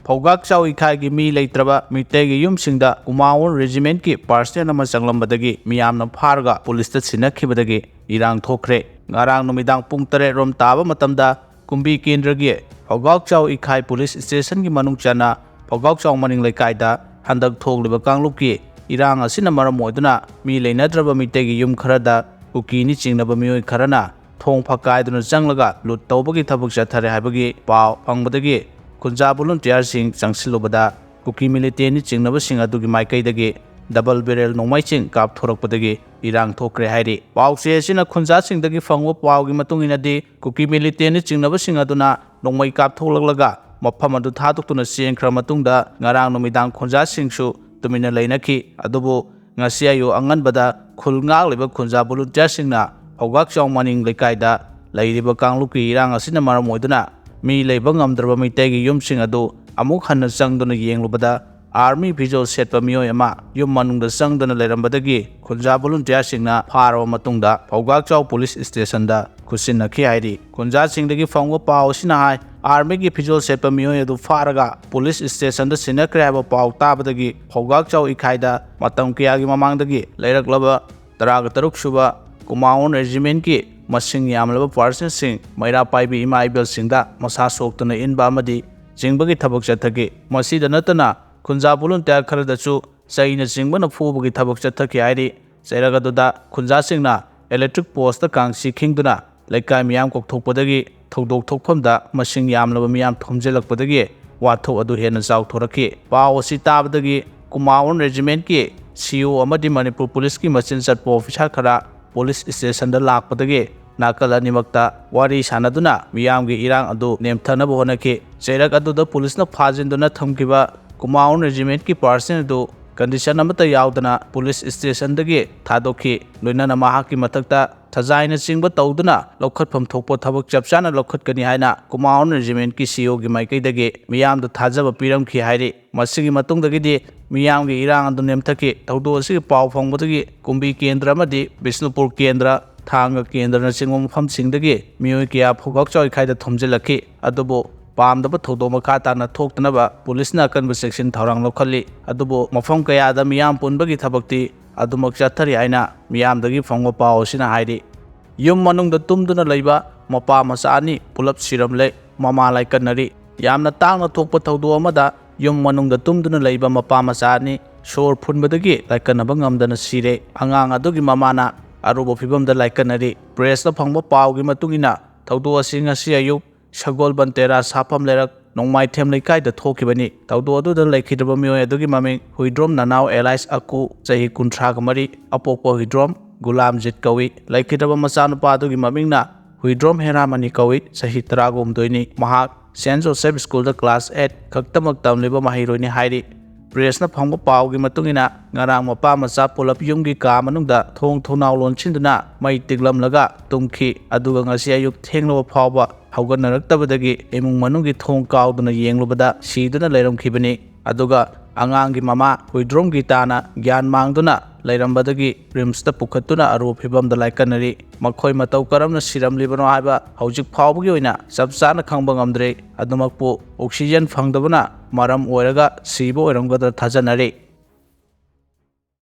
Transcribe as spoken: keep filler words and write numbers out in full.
ꯐꯧꯒꯥꯛꯆꯥꯎ ꯏꯈꯥꯏꯒꯤ ꯃꯤ ꯂꯩꯇ꯭ꯔꯕ ꯃꯤꯇꯩꯒꯤ ꯌꯨꯝꯁꯤꯡꯗ ꯀꯨꯃꯥꯋꯣꯟ ꯔꯦꯖꯤꯃꯦꯟꯠꯀꯤ ꯄꯥꯔꯁꯅꯦꯜ ꯑꯃ ꯆꯪꯂꯝꯕꯗꯒꯤ ꯃꯤꯌꯥꯝꯅ ꯐꯥꯔꯒ ꯄꯨꯂꯤꯁꯇ ꯁꯤꯟꯅꯈꯤꯕꯗꯒꯤ ꯏꯔꯥꯡ ꯊꯣꯛꯈ꯭ꯔꯦ꯫ ꯉꯔꯥꯡ ꯅꯨꯃꯤꯗꯥꯡ ꯄꯨꯡ ꯇꯔꯦꯠ ꯔꯣꯝ ꯇꯥꯕ ꯃꯇꯝꯗ ꯀꯨꯝꯕꯤ ꯀꯦꯟꯗ꯭ꯔꯒꯤ ꯐꯧꯒꯥꯛꯆꯥꯎ ꯏꯈꯥꯏ ꯄꯨꯂꯤꯁ ꯁ꯭ꯇꯦꯁꯟꯒꯤ ꯃꯅꯨꯡ ꯆꯟꯅ ꯐꯧꯒꯥꯛꯆꯥꯎ ꯃꯅꯤꯡ ꯂꯩꯀꯥꯏꯗ ꯍꯟꯗꯛ ꯊꯣꯛꯂꯤꯕ ꯀꯥꯡꯂꯨꯞꯀꯤ ꯏꯔꯥꯡ ꯑꯁꯤꯅ ꯃꯔꯝ ꯑꯣꯏꯗꯨꯅ ꯃꯤ ꯂꯩꯅꯗ꯭ꯔꯕ ꯃꯤꯇꯩꯒꯤ ꯌꯨꯝ ꯈꯔꯗ ꯀꯨꯀꯤꯅꯤ ꯆꯤꯡꯅꯕ ꯃꯤꯑꯣꯏ ꯈꯔꯅ ꯊꯣꯡ ꯐꯛꯀꯥꯏꯗꯨꯅ ꯆꯪꯂꯒ ꯂꯨꯠ ꯇꯧꯕꯒꯤ ꯊꯕꯛ ꯆꯠꯊꯔꯦ ꯍꯥꯏꯕꯒꯤ ꯄꯥꯎ ꯐꯪꯕꯗꯒꯤ ꯈꯨꯟꯖꯥ ꯚꯣꯂꯨꯟꯇꯤꯌꯥꯔꯁꯤꯡ ꯆꯪꯁꯤꯜꯂꯨꯕꯗ ꯀꯨꯀꯤ ꯃꯤꯂꯤꯇꯦꯟꯅꯤ ꯆꯤꯡꯅꯕꯁꯤꯡ ꯑꯗꯨꯒꯤ ꯃꯥꯏꯀꯩꯗꯒꯤ ꯗꯕꯜ ꯕꯦꯔꯦꯜ ꯅꯣꯡꯃꯩꯁꯤꯡ ꯀꯥꯞꯊꯣꯔꯛꯄꯗꯒꯤ ꯏꯔꯥꯡ ꯊꯣꯛꯈ꯭ꯔꯦ ꯍꯥꯏꯔꯤ꯫ ꯄꯥꯎꯆꯦ ꯑꯁꯤꯅ ꯈꯨꯟꯖꯥꯁꯤꯡꯗꯒꯤ ꯐꯪꯕ ꯄꯥꯎꯒꯤ ꯃꯇꯨꯡ ꯏꯟꯅꯗꯤ ꯀꯨꯀꯤ ꯃꯤꯂꯤꯇꯦꯟꯅꯤ ꯆꯤꯡꯅꯕꯁꯤꯡ ꯑꯗꯨꯅ ꯅꯣꯡꯃꯩ ꯀꯥꯞꯊꯣꯛꯂꯛꯂꯒ ꯃꯐꯝ ꯑꯗꯨ ꯊꯥꯗꯣꯛꯇꯨꯅ ꯆꯦꯟꯈ꯭ꯔ ꯃꯇꯨꯡꯗ ꯉꯔꯥꯡ ꯅꯨꯃꯤꯗꯥꯡ ꯈꯨꯟꯖꯥꯁꯤꯡꯁꯨ ꯇꯨꯃꯤꯟꯅ ꯂꯩꯅꯈꯤ꯫ ꯑꯗꯨꯕꯨ ꯉꯁꯤ ꯑꯌꯨꯛ ꯑꯉꯟꯕꯗ ꯈꯨꯜ ꯉꯥꯛꯂꯤꯕ ꯈꯨꯟꯖꯥ ꯚꯣꯂꯨꯟꯇꯤꯌꯥꯔꯁꯤꯡꯅ ꯐꯧꯒꯥꯛꯆꯥꯎ ꯃꯅꯤꯡ ꯂꯩꯀꯥꯏꯗ ꯂꯩꯔꯤꯕ ꯀꯥꯡꯂꯨꯞꯀꯤ ꯏꯔꯥꯡ ꯑꯁꯤꯅ ꯃꯔꯝ ꯑꯣꯏꯗꯨꯅ ꯃꯤ ꯂꯩꯕ ꯉꯝꯗ꯭ꯔꯕ ꯃꯤꯇꯩꯒꯤ ꯌꯨꯝꯁꯤꯡ ꯑꯗꯨ ꯑꯃꯨꯛ ꯍꯟꯅ ꯆꯪꯗꯨꯅ ꯌꯦꯡꯂꯨꯕꯗ ꯑꯥꯔꯃꯤ ꯐꯤꯖꯣꯜ ꯁꯦꯠꯄ ꯃꯤꯑꯣꯏ ꯑꯃ ꯌꯨꯝ ꯃꯅꯨꯡꯗ ꯆꯪꯗꯨꯅ ꯂꯩꯔꯝꯕꯗꯒꯤ ꯈꯨꯟꯖꯥ ꯚꯣꯂꯨꯟꯇꯤꯌꯥꯔꯁꯤꯡꯅ ꯐꯥꯔꯕ ꯃꯇꯨꯡꯗ ꯐꯧꯒꯥꯛꯆꯥꯎ ꯄꯨꯂꯤꯁ ꯁ꯭ꯇꯦꯁꯟꯗ ꯈꯨꯠꯁꯤꯟꯅꯈꯤ ꯍꯥꯏꯔꯤ꯫ ꯈꯨꯟꯖꯥꯁꯤꯡꯗꯒꯤ ꯐꯪꯕ ꯄꯥꯎ ꯑꯁꯤꯅ ꯍꯥꯏ, ꯑꯥꯔꯃꯤꯒꯤ ꯐꯤꯖꯣꯜ ꯁꯦꯠꯄ ꯃꯤꯑꯣꯏ ꯑꯗꯨ ꯐꯥꯔꯒ ꯄꯨꯂꯤꯁ ꯁ꯭ꯇꯦꯁꯟꯗ ꯁꯤꯟꯅꯈ꯭ꯔꯦ ꯍꯥꯏꯕ ꯄꯥꯎ ꯇꯥꯕꯗꯒꯤ ꯐꯧꯒꯥꯛꯆꯥꯎ ꯏꯈꯥꯏꯗ ꯃꯇꯝ ꯀꯌꯥꯒꯤ ꯃꯃꯥꯡꯗꯒꯤ ꯂꯩꯔꯛꯂꯕ ꯇꯔꯥꯒ ꯇꯔꯨꯛ ꯁꯨꯕ ꯀꯨꯃꯥꯋꯣꯟ ꯔꯦꯖꯤꯃꯦꯟꯠꯀꯤ ꯃꯁꯤꯡ ꯌꯥꯝꯂꯕ ꯄꯥꯔꯁꯅꯦꯜꯁꯤꯡ ꯃꯩꯔꯥ ꯄꯥꯏꯕꯤ ꯏꯃꯥ ꯏꯕꯦꯜꯁꯤꯡꯗ ꯃꯁꯥ ꯁꯣꯛꯇꯨꯅ ꯏꯟꯕ ꯑꯃꯗꯤ ꯆꯤꯡꯕꯒꯤ ꯊꯕꯛ ꯆꯠꯊꯈꯤ꯫ ꯃꯁꯤꯗ ꯅꯠꯇꯅ ꯈꯨꯟꯖꯥ ꯚꯣꯂꯨꯟꯇꯤꯌꯥꯔ ꯈꯔꯗꯁꯨ ꯆꯩꯅ ꯆꯤꯡꯕꯅ ꯐꯨꯕꯒꯤ ꯊꯕꯛ ꯆꯠꯊꯈꯤ ꯍꯥꯏꯔꯤ꯫ ꯆꯩꯔꯛ ꯑꯗꯨꯗ ꯈꯨꯟꯖꯥꯁꯤꯡꯅ ꯏꯂꯦꯛꯇ꯭ꯔꯤꯛ ꯄꯣꯁꯇ ꯀꯥꯡꯁꯤ ꯈꯤꯡꯗꯨꯅ ꯂꯩꯀꯥꯏ ꯃꯤꯌꯥꯝ ꯀꯧꯊꯣꯛꯄꯗꯒꯤ ꯊꯧꯗꯣꯛ ꯊꯣꯛꯐꯝꯗ ꯃꯁꯤꯡ ꯌꯥꯝꯂꯕ ꯃꯤꯌꯥꯝ ꯊꯣꯝꯖꯤꯜꯂꯛꯄꯗꯒꯤ ꯋꯥꯊꯣꯛ ꯑꯗꯨ ꯍꯦꯟꯅ ꯆꯥꯎꯊꯣꯔꯛꯈꯤ꯫ ꯄꯥꯎ ꯑꯁꯤ ꯇꯥꯕꯗꯒꯤ ꯀꯨꯃꯥꯋꯣꯟ ꯔꯦꯖꯤꯃꯦꯟꯠꯀꯤ ꯁꯤ ꯏ ꯑꯣ ꯑꯃꯗꯤ ꯃꯅꯤꯄꯨꯔ ꯄꯨꯂꯤꯁꯀꯤ ꯃꯆꯤꯟ ꯆꯠꯄ ꯑꯣꯐꯤꯁꯥꯔ ꯈꯔ ꯄꯨꯂꯤꯁ ꯁ꯭ꯇꯦꯁꯟꯗ ꯂꯥꯛꯄꯗꯒꯤ ꯅꯥꯀꯜ ꯑꯅꯤꯃꯛꯇ ꯋꯥꯔꯤ ꯁꯥꯟꯅꯗꯨꯅ ꯃꯤꯌꯥꯝꯒꯤ ꯏꯔꯥꯡ ꯑꯗꯨ ꯅꯦꯝꯊꯅꯕ ꯍꯣꯠꯅꯈꯤ꯫ ꯆꯩꯔꯛ ꯑꯗꯨꯗ ꯄꯨꯂꯤꯁꯅ ꯐꯥꯖꯤꯟꯗꯨꯅ ꯊꯝꯈꯤꯕ ꯀꯨꯃꯥꯋꯣꯟ ꯔꯦꯖꯤꯃꯦꯟꯠꯀꯤ ꯄꯥꯔꯁꯅꯦꯜ ꯑꯗꯨ ꯀꯟꯗꯤꯁꯟ ꯑꯃꯠꯇ ꯌꯥꯎꯗꯅ ꯄꯨꯂꯤꯁ ꯁ꯭ꯇꯦꯁꯟꯗꯒꯤ ꯊꯥꯗꯣꯛꯈꯤ꯫ ꯂꯣꯏꯅꯅ ꯃꯍꯥꯛꯀꯤ ꯃꯊꯛꯇ ꯊꯖꯥꯏꯅꯆꯤꯡꯕ ꯇꯧꯗꯨꯅ ꯂꯧꯈꯠꯐꯝ ꯊꯣꯛꯄ ꯊꯕꯛ ꯆꯞ ꯆꯥꯅ ꯂꯧꯈꯠꯀꯅꯤ ꯍꯥꯏꯅ ꯀꯨꯃꯥꯋꯣꯟ ꯔꯦꯖꯤꯃꯦꯟꯠꯀꯤ ꯁꯤ ꯏ ꯑꯣꯒꯤ ꯃꯥꯏꯀꯩꯗꯒꯤ ꯃꯤꯌꯥꯝꯗ ꯊꯥꯖꯕ ꯄꯤꯔꯝꯈꯤ ꯍꯥꯏꯔꯤ꯫ ꯃꯁꯤꯒꯤ ꯃꯇꯨꯡꯗꯒꯤꯗꯤ ꯃꯤꯌꯥꯝꯒꯤ ꯏꯔꯥꯡ ꯑꯗꯨ ꯅꯦꯝꯊꯈꯤ꯫ ꯊꯧꯗꯣꯛ ꯑꯁꯤꯒꯤ ꯄꯥꯎ ꯐꯪꯕꯗꯒꯤ ꯀꯨꯝꯕꯤ ꯀꯦꯟꯗ꯭ꯔ ꯑꯃꯗꯤ ꯕꯤꯁꯅꯨꯄꯨꯔ ꯀꯦꯟꯗ꯭ꯔ, ꯊꯥꯡꯒ ꯀꯦꯟꯗ꯭ꯔꯅꯆꯤꯡꯕ ꯃꯐꯝꯁꯤꯡꯗꯒꯤ ꯃꯤꯑꯣꯏ ꯀꯌꯥ ꯐꯧꯒꯥꯛꯆꯥꯎ ꯏꯈꯥꯏꯗ ꯊꯣꯝꯖꯤꯜꯂꯛꯈꯤ꯫ ꯑꯗꯨꯕꯨ ꯄꯥꯝꯗꯕ ꯊꯧꯗꯣꯛ ꯃꯈꯥ ꯇꯥꯅ ꯊꯣꯛꯇꯅꯕ ꯄꯨꯂꯤꯁꯅ ꯑꯀꯟꯕ ꯆꯦꯛꯁꯤꯟ ꯊꯧꯔꯥꯡ ꯂꯧꯈꯠꯂꯤ꯫ ꯑꯗꯨꯕꯨ ꯃꯐꯝ ꯀꯌꯥꯗ ꯃꯤꯌꯥꯝ ꯄꯨꯟꯕꯒꯤ ꯊꯕꯛꯇꯤ ꯑꯗꯨꯃꯛ ꯆꯠꯊꯔꯤ ꯍꯥꯏꯅ ꯃꯤꯌꯥꯝꯗꯒꯤ ꯐꯪꯕ ꯄꯥꯎ ꯑꯁꯤꯅ ꯍꯥꯏꯔꯤ꯫ ꯌꯨꯝ ꯃꯅꯨꯡꯗ ꯇꯨꯝꯗꯨꯅ ꯂꯩꯕ ꯃꯄꯥ ꯃꯆꯥ ꯑꯅꯤ ꯄꯨꯂꯞ ꯁꯤꯔꯝꯂꯦ꯫ ꯃꯃꯥ ꯂꯥꯏꯀꯠꯅꯔꯤ꯫ ꯌꯥꯝꯅ ꯇꯥꯡꯅ ꯊꯣꯛꯄ ꯊꯧꯗꯣꯛ ꯑꯃꯗ ꯌꯨꯝ ꯃꯅꯨꯡꯗ ꯇꯨꯝꯗꯨꯅ ꯂꯩꯕ ꯃꯄꯥ ꯃꯆꯥ ꯑꯅꯤ ꯁꯣꯔ ꯐꯨꯟꯕꯗꯒꯤ ꯂꯥꯏꯀꯠꯅꯕ ꯉꯝꯗꯅ ꯁꯤꯔꯦ꯫ ꯑꯉꯥꯡ ꯑꯗꯨꯒꯤ ꯃꯃꯥꯅ ꯑꯔꯨꯕ ꯐꯤꯕꯝꯗ ꯂꯥꯏꯀꯠꯅꯔꯤ꯫ ꯄ꯭ꯔꯦꯁꯇ ꯐꯪꯕ ꯄꯥꯎꯒꯤ ꯃꯇꯨꯡ ꯏꯟꯅ, ꯊꯧꯗꯣꯛ ꯑꯁꯤ ꯉꯁꯤ ꯑꯌꯨꯛ ꯁꯒꯣꯜꯕꯟ ꯇꯦꯔꯥ ꯁꯥꯐꯝ ꯂꯩꯔꯛ ꯅꯣꯡꯃꯥꯏꯊꯦꯝ ꯂꯩꯀꯥꯏꯗ ꯊꯣꯛꯈꯤꯕꯅꯤ꯫ ꯊꯧꯗꯣꯛ ꯑꯗꯨꯗ ꯂꯩꯈꯤꯗ꯭ꯔꯕ ꯃꯤꯑꯣꯏ ꯑꯗꯨꯒꯤ ꯃꯃꯤꯡ ꯍꯨꯏꯗ꯭ꯔꯣꯝ ꯅꯅꯥꯎ ꯑꯦꯂꯥꯏꯁ ꯑꯀꯨ, ꯆꯍꯤ ꯀꯨꯟꯊ꯭ꯔꯥꯒ ꯃꯔꯤ, ꯑꯄꯣꯛꯄ ꯍꯨꯏꯗ꯭ꯔꯣꯝ ꯒꯨꯂꯥꯝꯖꯤꯠ ꯀꯧꯏ꯫ ꯂꯩꯈꯤꯗ꯭ꯔꯕ ꯃꯆꯥꯅꯨꯄꯥ ꯑꯗꯨꯒꯤ ꯃꯃꯤꯡꯅ ꯍꯨꯏꯗ꯭ꯔꯣꯝ ꯍꯦꯔꯥꯃꯅꯤ ꯀꯧꯏ, ꯆꯍꯤ ꯇꯔꯥꯒ ꯍꯨꯝꯗꯣꯏꯅꯤ꯫ ꯃꯍꯥꯛ ꯁꯦꯟꯠ ꯖꯣꯁꯦꯐ ꯁ꯭ꯀꯨꯜꯗ ꯀ꯭ꯂꯥꯁ ꯑꯩꯠ ꯈꯛꯇꯃꯛ ꯇꯝꯂꯤꯕ ꯃꯍꯩꯔꯣꯏꯅꯤ ꯍꯥꯏꯔꯤ꯫ ꯄ꯭ꯔꯦꯁꯅ ꯐꯪꯕ ꯄꯥꯎꯒꯤ ꯃꯇꯨꯡ ꯏꯟꯅ, ꯉꯔꯥꯡ ꯃꯄꯥ ꯃꯆꯥ ꯄꯨꯂꯞ ꯌꯨꯝꯒꯤ ꯀꯥ ꯃꯅꯨꯡꯗ ꯊꯣꯡ ꯊꯣꯡꯅꯥꯎ ꯂꯣꯟꯁꯤꯟꯗꯨꯅ ꯃꯩ ꯇꯤꯛꯂꯝꯂꯒ ꯇꯨꯝꯈꯤ꯫ ꯑꯗꯨꯒ ꯉꯁꯤ ꯑꯌꯨꯛ ꯊꯦꯡꯂꯕ ꯐꯥꯎꯕ ꯍꯧꯒꯠꯅꯔꯛꯇꯕꯗꯒꯤ ꯏꯃꯨꯡ ꯃꯅꯨꯡꯒꯤ ꯊꯣꯡ ꯀꯥꯎꯗꯨꯅ ꯌꯦꯡꯂꯨꯕꯗ ꯁꯤꯗꯨꯅ ꯂꯩꯔꯝꯈꯤꯕꯅꯤ꯫ ꯑꯗꯨꯒ ꯑꯉꯥꯡꯒꯤ ꯃꯃꯥ ꯍꯨꯏꯗ꯭ꯔꯣꯝ ꯒꯤꯇꯥꯅ ꯒ꯭ꯌꯥꯟ ꯃꯥꯡꯗꯨꯅ ꯂꯩꯔꯝꯕꯗꯒꯤ ꯔꯤꯝꯁꯇ ꯄꯨꯈꯠꯇꯨꯅ ꯑꯔꯨꯕ ꯐꯤꯕꯝꯗ ꯂꯥꯏꯀꯠꯅꯔꯤ꯫ ꯃꯈꯣꯏ ꯃꯇꯧ ꯀꯔꯝꯅ ꯁꯤꯔꯝꯂꯤꯕꯅꯣ ꯍꯥꯏꯕ ꯍꯧꯖꯤꯛ ꯐꯥꯎꯕꯒꯤ ꯑꯣꯏꯅ ꯆꯞ ꯆꯥꯅ ꯈꯪꯕ ꯉꯝꯗ꯭ꯔꯤ꯫ ꯑꯗꯨꯃꯛꯄꯨ ꯑꯣꯛꯁꯤꯖꯦꯟ ꯐꯪꯗꯕꯅ ꯃꯔꯝ ꯑꯣꯏꯔꯒ ꯁꯤꯕ ꯑꯣꯏꯔꯝꯒꯗ꯭ꯔꯥ ꯊꯥꯖꯅꯔꯤ꯫